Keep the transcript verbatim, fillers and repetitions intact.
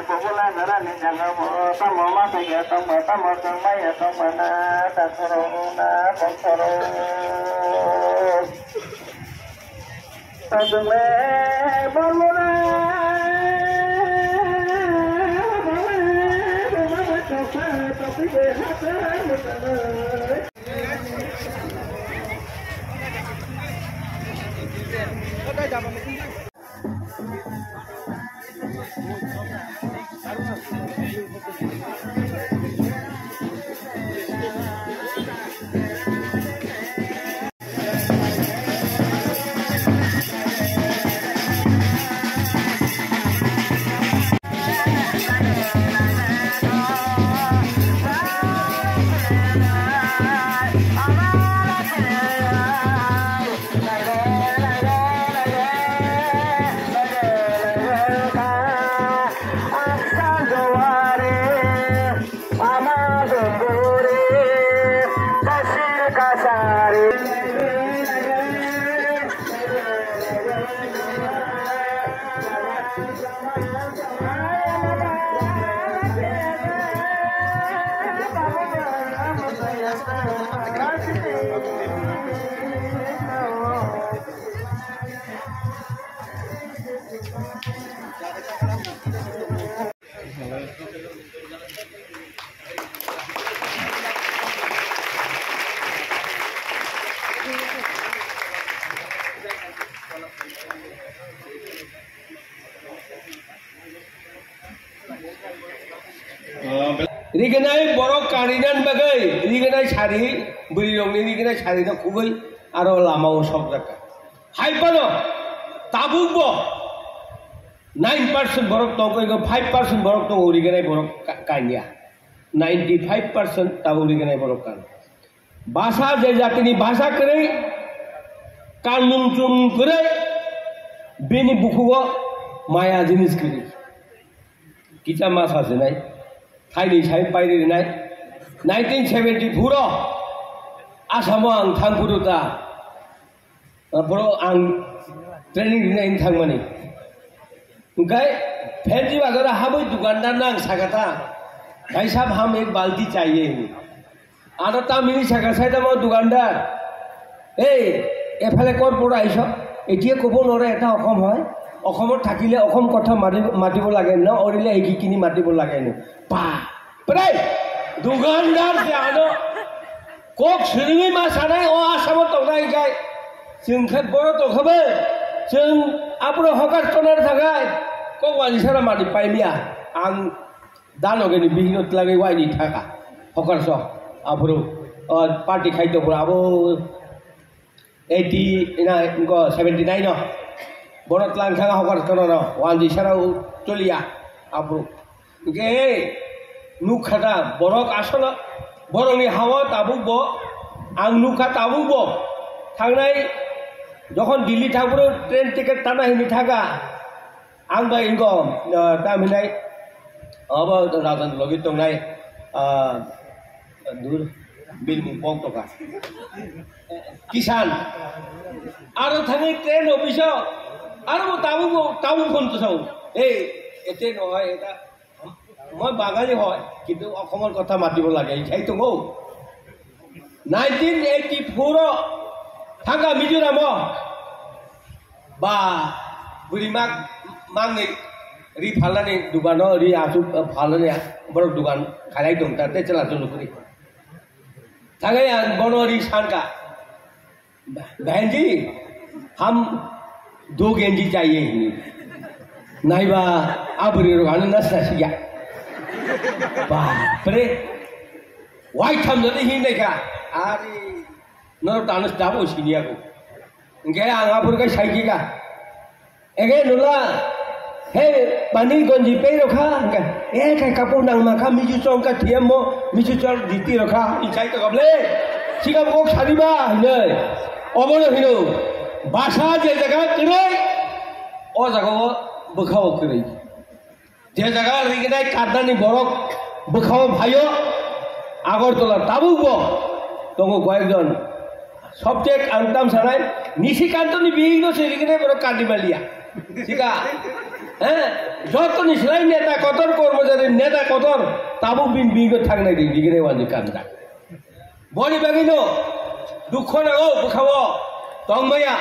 Bubula garani jaga bo tamo ma kaiya tongma tamo kangmaya tongma na dakhoro na bokhoro. Tajongle bolmona. Rignai borok karinan bagwi rignai sari, bwrwi rokni rignai sari no khugwi aro lama o sok jakha. Hai phano tabuk bo nine percent borok tongkha, five percent borok tongo rignai borok ka-, kanya. Ninety five percent tabuk rignai borok kan. Bhasha je jatini bhasha kwrwi, kanmung chumung kwrwi, bini bukhugo maya jinis kwrwi. Kisa ma sajwnai, thaini sai pairi rinai. Nineteen seventy-four o Asamo ang thangphuru ta. Boro ang training rina wng thangmani. Hwnkhe Phenji bazaro habwi dukandar no ang sakha ta, "Bhai sahab, hum ek balti chahiye," hwnwi. Ano tamni sakha sai tamo dukandar, "Ei, ephale kor pora aiso, etiye kobo nore eta okhom hoi, okhomot thakile okhom kotha mati, matibo lage no, orile eki kini matibo lage no." Pa. Prai dukandar je ano kok swrwngwi ma sanai o Asamo tongnai hwnkhe chwng khe boro tongkha bo, chwng aphuru hokar tonar thangnai kok wansara mani paimya. Ang dano gini bihino twlagwi waini thaka hokar so aphuru, o, party khai tongphuru abo eighty na inko seventy nine no. Bono tlang thang hokar kono no, wanji sara u choliya aphuru. Hwnkhe nukha da borok asolo Borokni hawa tabuk bo, ang nukha tabuk bo. Thangnai, jokhon Delhi thangphuru train ticket tana hini thangkha. Ang bai ingko, ah, tam hinai, abo rajan logi tongnai, ah, dur, bil mung pok toka. Kisan. Aro thangwi train office o, aro bo tabuk bo, tabuk phone to sao. Ei, e train o hai, eta, moi Bangali hoi, kintu okhomor kotha matibo lage, hai tongo. Nineteen eighty-four o thangkha Mizoram o. Ba, bwrwi mak, mangni ri phalnani dukano, ri asuk, eh, phalnani borok dukan khalai tong ta, te chwla chwluk ri. Thangai ang bono ri sanka. "बहन जी, हम दो गेंजी चाहिए" hini. Naiba, a bwrwi rok ano nasna siya. Bapre. Wai tham jani hin naikha. Ari. Norok tano dabo siniya ko. Hingke ang aphuru khe saikika. Ege nula, "He, pani gonji pei rokha?" Hingke, "E, khe kapu nang makha, misu chong ka thiyam mo, misu chong jiti rokha." Insai to kable. Sikam kok sadi ba, hinoi. Obono hino. Basa je jaga kwrwi, o jaga o bwkha o kwrwi. Je jaga riginai kadnani borok bwkhao phaio, Agartala tabuk bo tongo koyekjon. Subject ang tam sanai, Nishikantoni bihikno se riginai borok kadni maliya. Sika, eh, jotoni slai neta kotor, kormojari neta kotor, tabuk bini bihikno thangnai ri, riginai wani kamjak. Boni bagwino dukho nango bwkhao tongmaya.